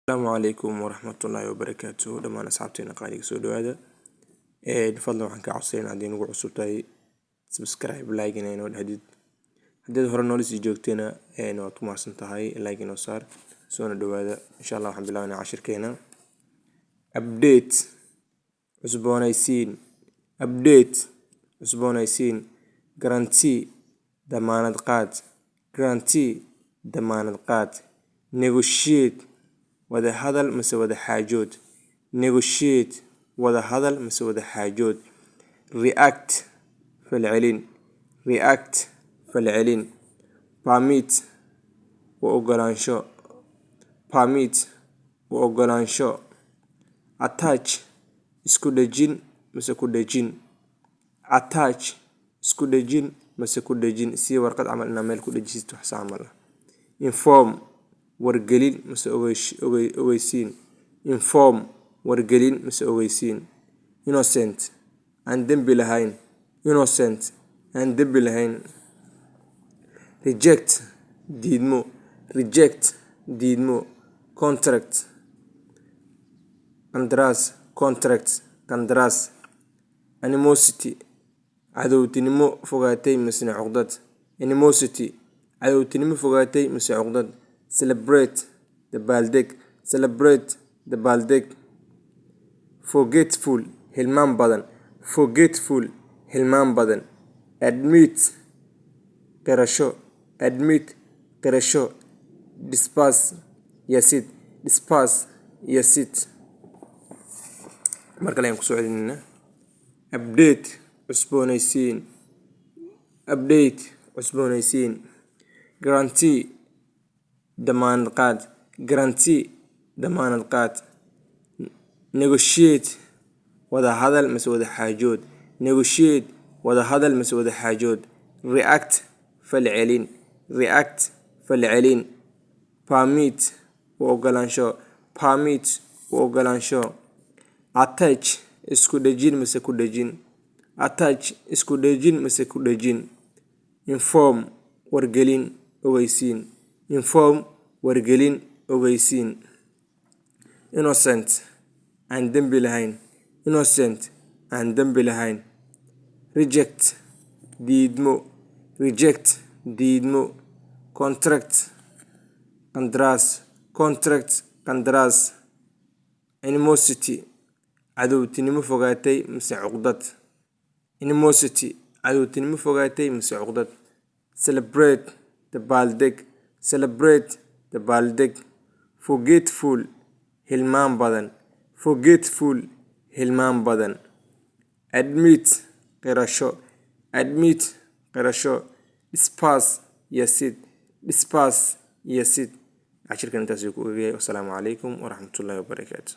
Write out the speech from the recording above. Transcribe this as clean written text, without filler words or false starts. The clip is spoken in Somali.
Asalaamu calaykum waraxmatullaahi wabarakaatu. Dhammaan asxaabteena qaaliga, soo dhawaada. Fadlan waxaan kaa codsanayna, haddii nagu cusub tahay, subscribe, like inay noo dhahdid. Haddaad hore noola sii joogtayna, waad ku mahadsan tahay, like inoo saar. Soona dhawaada. Insha Allah waxaan bilaabanaa cashirkeena. Update, cusboonaysiin. Update, cusboonaysiin. Guarantee, damaanad qaad. Guarantee, damaanad qaad. Negotiate, wada hadal mise wada xaajood. Negotiate, wada hadal mise wada xaajood. React, falcelin. React, falcelin. Permit, u ogolaansho. Permit, u ogolaansho. Attach, isku dhejin mise ku dhejin. Attach, isku dhejin mise ku dhejin, si warqad camal inaa meel ku dhejisid, wax saa camal ah. Inform, wargelin mise ogeysiin. Inform, wargelin mise ogeysiin. Innocent, aan dembi lahayn. Innocent, aan dembi lahayn. Reject, diidmo. Reject, diidmo. Contract, qandaraas. Contract, qandaraas. Animosity, cadowtinimo fogaatay misena cuqdad. Animosity, cadowtinimo fogaatay mise cuqdad. Celebrate, dabaaldeg. Celebrate, dabaaldeg. Forgetful, hilmaan badan. Forgetful, hilmaan badan. Admit, qirasho. Admit, qirasho. Despise, yasid. Despise, yasid. Mar kale ayaan kusoo celinaynaa. Update, cusboonaysiin. Update, cusboonaysiin. Guarantee, damaanad qaad. Guarantee, damaanad qaad. Negotiate, wada hadal mise wada xaajood. Negotiate, wada hadal mise wada xaajood. React, falcelin. React, falcelin. Permit, u ogolaansho. Permit, u ogolaansho. Attach, isku dhejin mise ku dhejin. Attach, isku dhejin mise ku dhejin. Inform, wargelin, ogeysiin. Inform, wargelin, ogeysiin. Innocent, aan dembi lahayn. Innocent, aan dembi lahayn. Reject, diidmo. Reject, diidmo. Contract, qandaraas. Contract, qandaraas. Animosity, cadowtinimo fogaatay mise cuqdad. Animosity, cadowtinimo fogaatay mise cuqdad. Celebrate, dabaaldeg. Celebrate, dabaaldeg. Forgetful, hilmaan badan. Forgetful, hilmaan badan. Admit, qirasho. Admit, qirasho. Despise, yasid. Despise, yasid. Cashirkan intaas ayuu ku egyahay. Wasalaamu calaykum waraxmatullaahi wabarakaatu.